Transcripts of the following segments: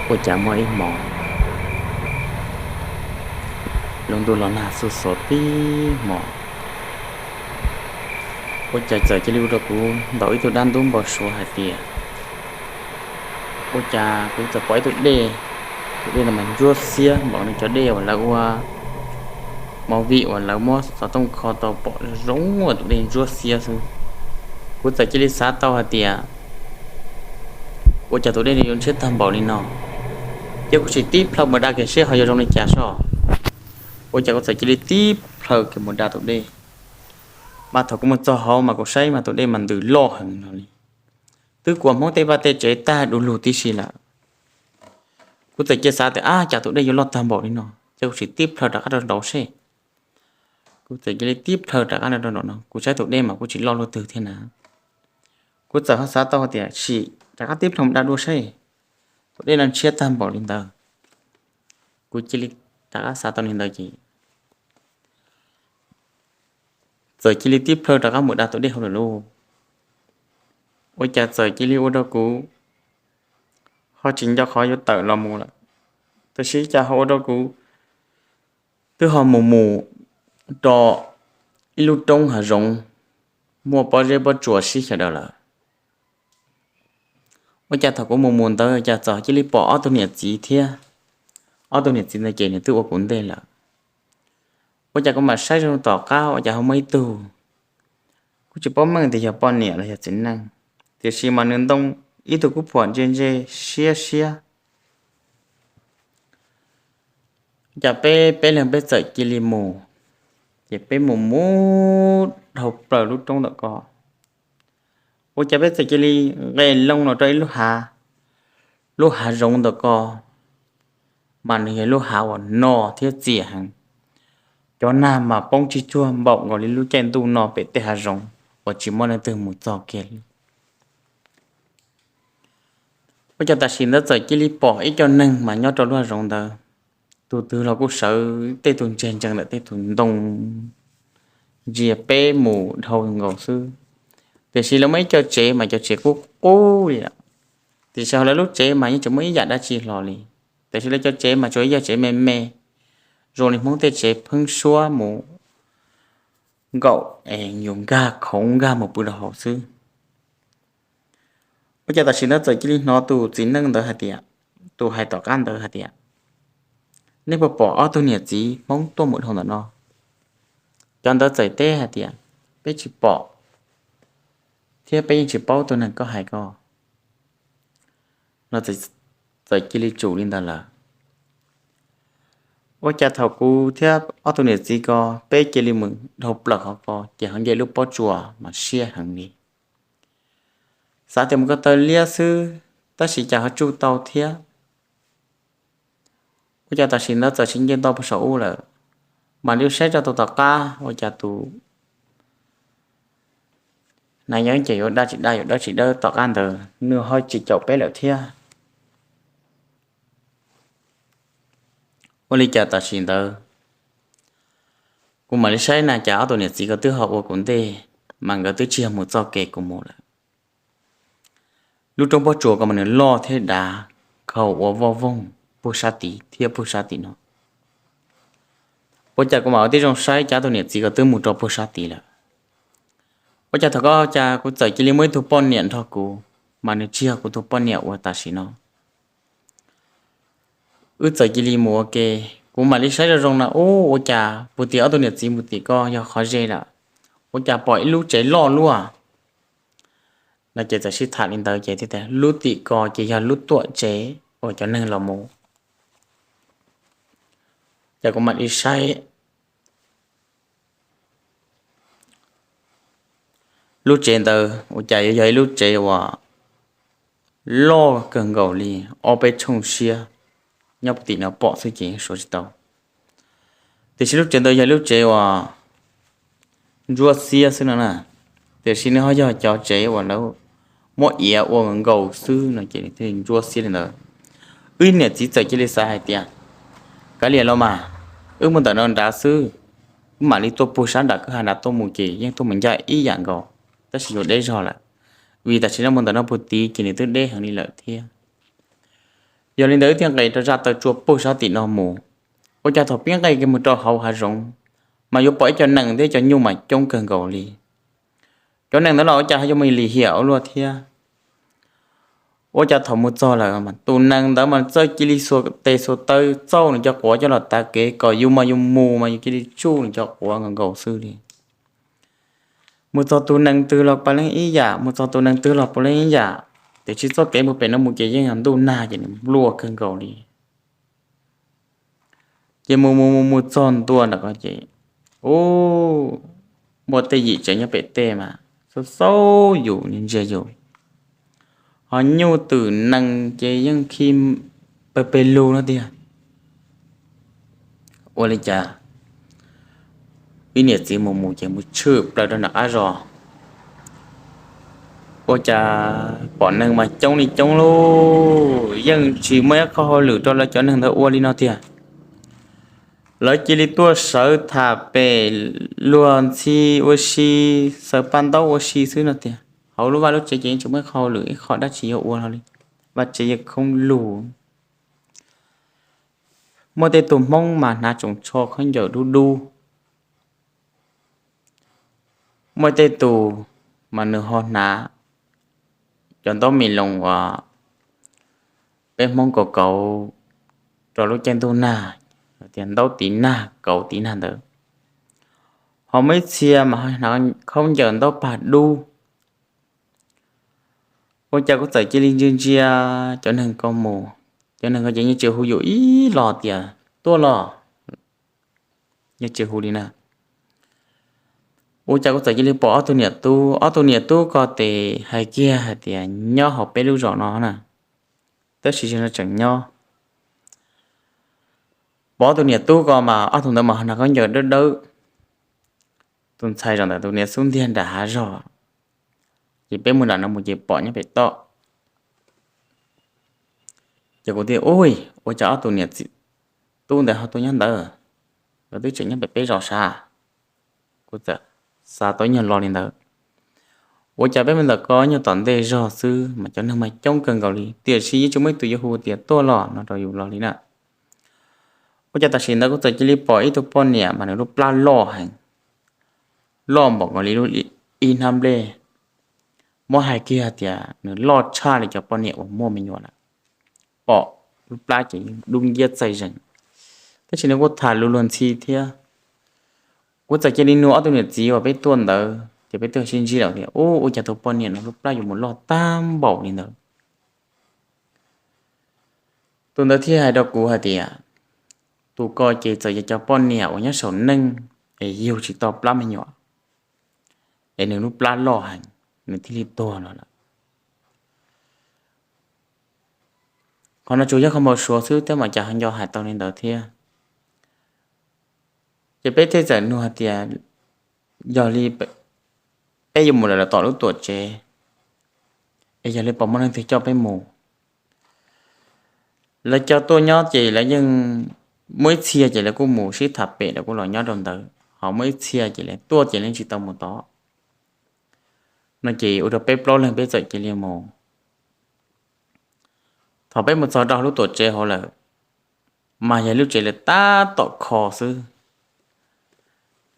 Ua cas muaj ib hmo lub ntuj los nag xuj xuav tib hmo, ua cas txawm cia li ua rau kuv ntaus ib tug dab ntub npau suav hais tias ua cas kuv txawm pom ib tug dej, tus dej no mas ntsuab xiab npaum li cov dej uas lawv ua movie uas lawv muab xov tooj kho tau pom zoo ua tus dej ntsuab xiab xwb. Kuv txawm cia li xav tau hais tias ua cas tus dej no yuav ntshiab tag npaum li no, ces kuv sim tib plhaw mus da kiag seb ho yuav zoo li cas soj. Ua cas kuv txawm cia li tib plhaw kiag mus da tus dej, mas thaum kuv mus txog hauv mas kuv saib mas tus dej mas ntws loj heev no li, twb kuav Hmoob tej vaj tej tsev tag du lug tib si lawm. Kuv txawm cia xav tias ab cas tus dej yuav loj tag npaum li no, ces kuv sim tib plhaw rov qab rau nraud seb. Kuv txawm cia li tib plhaw rov qab rau nraud no, kuv saib tus dej mas kuj tsis loj luaj twg thiab na. Kuv txawm ho xav tau tias sim rov qab tib plhaw mus da dua seb tus dej no ntshiab tag npaum li ntawd. Kuv cia li rov qab xav tau li ntawd ces txawm cia li tib plhaw rov qab mus da tus dej hauv lawm lauj. Ua cas txawm cia li ua rau kuv ho tsis nco qhov yuav tawm los mus lawm, tab sis cas ho ua rau kuv twb ho mus mus rau ib lub roob hav zoov muaj pob zeb pob tsuas sib xyaw daws lawm. Ua cas thaum kuv mus mus ntawd cas txawm cia li pom ob tug niam txiv thiab. Ob tug niam txiv ntawd ces nws twb ua kuv ntej lawm. Ua cas kuv mam saib zoo tom qab ua cas ho muaj ib tug, kuv tsis paub meej tias yog poj niam los yog txiv neej, tiam sis mas nws ntoo ib tug kub phuam ntse ntse siab siab. Cas peb peb leeg peb txawm cia li mus, ces peb mus mus dhau plaws lub roob ntawm ko. Ua cas peb txawm cia li nqes loo los rau ib lub hav, lub hav zoov ntawm ko, mas nws yog lub hav uas no thiab txias heev. Cov nag mas poob tsis cuag npaum nkaus li lub caij ntuj no pem tej hav zoov uas tsis muaj leej twg mus txog kiag li. Ua cas tam sim ntawd txawm cia li pom ib co neeg mas nyob rau lub hav zoov ntawd, tus twg los kuj sawv tej tug ntseg ntsees ntawm tej tug ntoo ntsia peb mus dhau nkaus xwb. Tiam sis lawv muaj ib co tsev mas cov tsev qub qub li lawm, tiam sis ho lawv lub tsev mas yeej tsis muaj ib yam dab tsi hlo li. Tiam sis lawv cov tsev mas tsuas yog tsev me me, zoo li Hmoob tej tsev pheeb suab mus nkaum es yus nkag khoov nkag mus pw rau hauv xwb. Ua cas tam sim ntawd txawm cia li hnov tus txiv neej ntawd hais tias, tus hais tom qab ntawd hais tias, nej puas pom ob tug niam txiv Hmoob tuaj mus dhau ntawm no? Cov ntawd txawm teb hais tias, peb tsis pom, thiab peb yeej tsis paub tus neeg koj hais ko no. Txawm cia li tsum li ntawd lawm. Ua cas thaum kuv thiab ob tug niam txiv ko peb cia li mus dhau plaws hauv ko ces ho nce lub pob tsuas mas siab heev li. Xav tias mus ko taw liab xwb, tab sis cas ho tsuj tau thiab. Ua cas tam sim ntawd txawm tsis nce ntau puag saum ub lawm, mam li saib rau tom qab ua cas tus nas yeeb ces yuav dab tsis dab yuav dawb tsis dawb tom qab ntawd nws ho tsis caum peb lawm thiab. Ua li cas tam sim ntawd kuv mam li saib na cas ob tug niam txiv ko twb ho ua kuv ntej, mas nkawd twb tsis yog mus txoj kev kuv mus lawm. Lub roob pob tsuas ko mas nws loj thiab dav, khaus ua voj voog puag sab tid thiab puag sab tim no. Ua cas kuv mam ua tib zoo saib cas ob tug niam txiv ko twb mus rau puag sab tid lawm. Ua cas thaum ko cas kuv txawm cia li muaj ib tug poj niam nrog kuv, mas nws tsis yog kuv tus poj niam uas tam sim no. Wb txawm cia li mus ua ke, kuv mam li saib zoo zoo na, ub, ua cas puag tim ob tug niam txiv mus tim ko yog qhov ze lawm, ua cas pom ib lub tsev loj luaj no. Ces txawm sib tham li ntawd ces thiaj tias lub tim ko ces yog lub tuam tsev uas cov neeg los mus. Ces kuv mam li saib lub tsev ntawd ua cas yuav yog ib lub tsev uas loj kawg nkaus li ob peb tshooj siab, nyob puag tim no pom xwb ces suav tsis tau. Tiam sis lub tsev ntawd yog lub tsev uas ntsuab xiab xwb no na, tiam sis nws ho yog cov tsev uas lawv muab iav ua nkaus xwb no ces nws thiaj li ntsuab xiab li ntawd. Wb niam txiv txawm cia li xav hais tias, kav liam los mas, wb mus ntawm no nrad xwb, wb mam li tuaj puag sab nram kwj ha nrad tuaj mus ces yeej tuaj mus ncaj ib yam nkaus, tab sis yuav deb zog lawm, vim tam sim no mus ntawm no puag tid ces nws twb deb heev li lawm thiab. Yog li ntawd wb thiaj nqes rau zaj taw tsua puag sab tim no mus. Ua cas thaum pib nqes kiag mus rau hauv hav zoov, mas yuav pom ib co nees thiab cov nyuj mas coob kawg nkaus li. Cov nees ntawd los ua cas ho yuav mus lim hiam ua luaj thiab. Ua cas thaum mus txog lawm, tus nees ntawd mas txawj cia li xuas tes xuas taw txauj nws cov quav coj los tav kev kom yus mas yus mus mas yus cia li tsuj nws cov quav nkaus nkaus xwb li. Mus txog tus nees twg los puav leej ib yam, mus txog tus nees twg los puav leej ib yam. Tiam sis txoj kev mus pem no mus ces yeej yog ntuj nag ces nws npluaj kawg nkaus li. Ces mus mus mus mus txog ntua nram ko ces, ub, muaj tej yim tsev nyob pem tej mas xaub xaub yus ntsia yus, ho nyuj twm nees ces yeej khi pawg peg lug no tiag. Ua li cas ib niam txiv mus mus ces mus tshwm plaws rau nram qab zos, ua cas pom neeg mas coob li coob lauj, yeej tsis muaj ib qho hauj lwm rau lawv cov neeg ntawd ua li no tiag. Lawv cia li tuaj sawv tham pem luag ntxhi ua si, xaws paj ntaub ua si xwb no tiag. Hauv lub vaj lub tsev ces yeej tsis muaj ib qho hauj lwm ib qho dab tsi yuav ua hlo li, vaj tsev yeej khoob lug. Muaj tej tus Hmoob mas hnav tsoos tsho khaub ncaws dub dub. Muaj tej tus mas nws ho hnav cov ntaub me loos uas peb Hmoob kauv kauv rau lub caij ntuj nag, tias ntaub tiv nag kauv tiv nag ntawd. Ho muaj ib txhia mas ho hnav khaub ncaws ntaub pag dub. Ua cas kuv txawm cia li ntsia ntsia cov neeg ko mus, cov neeg ko ces yeej tsis hu yus ib los tias tuaj los, yeej tsis hu li na. Ua cas kuv txawm cia li pom ob tug niam tub, ob tug niam tub ko ces hais kiag hais tias nyob hauv peb lub zos no na, tab sis zaum no tseem nyob. Pom ob tug niam tub ko mas ob tug ntawd mas ho hnav khaub ncaws dawb dawb. Tus ntxhais zaum ntawm tus niam xub ntiag nram hav zog, ces peb mus nram no mus ces pom nyob pem toj. Ces kuv thiaj, ui, ua cas ob tug niam txiv tub ntawd ho tuaj nyob ntawd, lawv twb tseem nyob pem peb zos sav. Kuv txawm xav tau ib nyuag lo li ntawd. Ua cas peb mus ntawm ko nyuag tom ntej zog xwb mas cov neeg mas coob kawg nkaus li, tiam sis yeej tsis muaj ib tug yuav hu tias tuaj los no rau yus los li na. Ua cas tam sim ntawd kuv txawm cia li pom ib tug poj niam mas nws lub plab loj heev, loj npaum nkaus li lub ib hnab nplej. Muab hais kiag tias nws loj tshaj li cov poj niam uas muaj me nyuam lawm. Pom lub plab ces dub nciab txaij zeeg, tab sis nws kuj tham lus luag ntxhi thiab. Kuv txawm cia li nug ob tug niam txiv uas peb tuaj ntawd ces peb twb sib ntsib lawm tias, ub, ua cas tus poj niam no lub plab yuav mus loj tag npaum li ntawd. Tus ntawd thiaj hais rau kuv hais tias, tus ko ces txawm yog cov poj niam uas nyob saum neej es yug tsis tau plab me nyuam, es nws lub plab loj heev, nws thiaj li tuag no lawm. Qhov no tsuas yog qhov npau suav xwb thiab mas cas ho nco hais tau li ntawd thiab. Ces peb thiaj txawm nug hais tias, yog li peb yuav mus lawm los tom lub tuam tsev, es yog li puas muaj leej twg coj peb mus? Lawv cov tuaj nyob ces lawv yeej, muaj ib txhia ces lawv kuj mus sib tham pem lawv kuj los nyob rau ntawd, ho muaj ib txhia ces lawv tuaj ces lawv tsis tau mus tod. No ces ua rau peb plaub leeg peb txawm cia li mus. Thaum peb mus txog rau lub tuam tsev hauv lawm, mas yog lub tsev lawv tab tom kho xwb,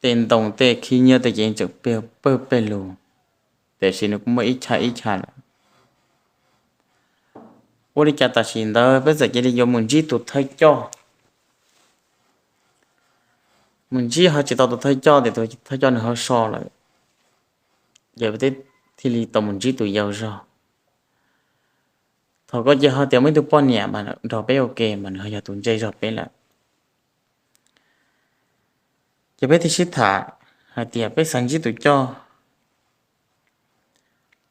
tej ntoo tej khib nyiab tej ces tseem pawg pawg lug, tiam sis nws kuj muaj ib chav ib chav lawm. Ua li cas tam sim ntawd peb txawm cia li yuav mus ntsib tus thawj coj. Mus ntsib ho tsis tau tus thawj coj tias tus thawj coj nws ho so lawm, ces peb thiaj li tau mus ntsib tus yau zog. Thaum ko ces ho tias muaj ib tug poj niam mas nrog peb ua ke mas nws ho yog tus ntse zog peb lawm. Ces peb thiaj sib tham hais tias peb xav ntsib tus coj.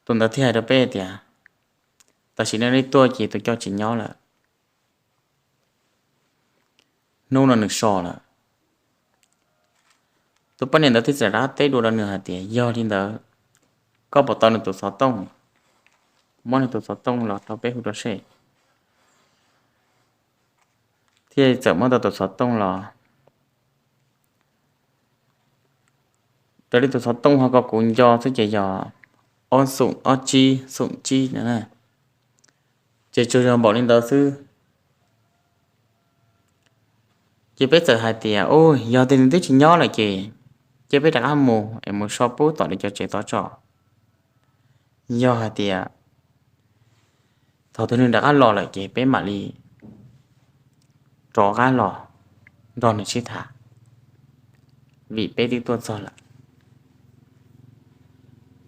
Tus ntawd thiaj hais rau peb tias, tam sim no nej tuaj ces tus coj tsis nyob lawm, hnub no nws so lawm. Tus poj niam ntawd thiaj txawm rov qab teb dua rau nws hais tias, yog li ntawd, koj puas tau nws tus xov tooj? Muab nws tus xov tooj los rau peb hu rau seb. Thiaj txawm muab tau tus xov tooj los. Raws li tus xov tooj ho kom kuv nco xwb ces yog ob xoom ob tsib xoom tsib no, ces tsuas yog npaum li ntawd xwb. Ces peb txawm hais tias, u, yog tias nws twb tsis nyob lawm ces, ces peb rov qab mus es mus so pub tom li cov tsev tov tso. Yog hais tias thaum twg nws rov qab los lawm ces peb mam li rov qab los nrog nws sib tham, vim peb twb tuaj txog lawm.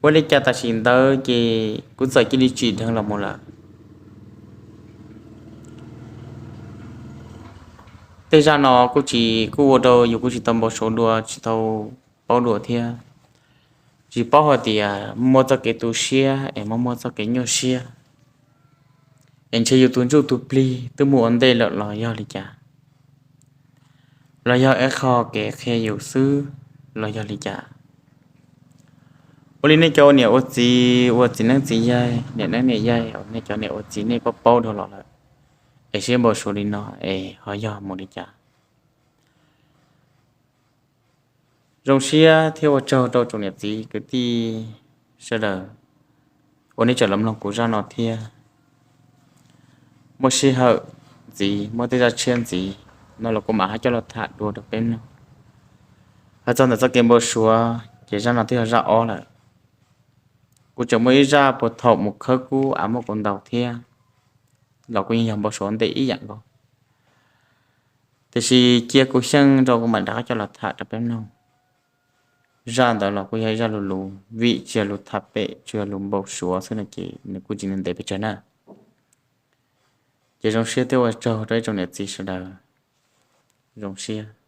Ua li cas tam sim ntawd ces kuv txawm cia li tsim dheev los mus lawm. Tej zaj no kuj tsis, kuj ua rau yus kuj tsis tau npau suav dua, tsis tau paub dua thiab. Tsis paub hais tias muaj txoj kev tu siab es muaj, muaj txoj kev nyuaj siab es ntshe yus tus ntsuj tus plig twb mus ua ntej lawm los yog li cas, los yog ib qho kev qhia yus xwb los yog li cas. Ua li nej cov ua niam ua txiv, ua txiv neeb txiv yaig, niam neeb niam yaig, nej cov niam ua txiv nej paub paub dua los lawm, es sib npau suav li no es ho yog mus li cas. Zoo siab thiab ua tsaug rau tsoom niam txiv kwv tij sawv daws uas nej tseem los mloog kuv zaj no thiab. Muaj sij hawm ntxiv, muaj tej zaj tshiab ntxiv no los kuv mam hab coj los tham dua rau peb mloog. Hais txog ntawm txoj kev npau suav ces zaj no twb yog zaj ob lawm. Kuv tseem muaj ib zaj puag thaum mus khawb kub av muaj kuv ntaus thiab, los kuj yeej yog npau suav ntej ib yam nkaus. Tiam sis cia kuv xyeej rau kuv mam rov qab coj los tham rau peb mloog. Zaj ntawd los kuj yog ib zaj lus luv, vim tsis yog lus tham pem, tsuas yog lus npau suav xwb no ces nws kuj tsis ntev pes tsawg na. Ces zoo siab thiab ua tsaug rau ib tsoom niam txiv sawv daws. Zoo siab.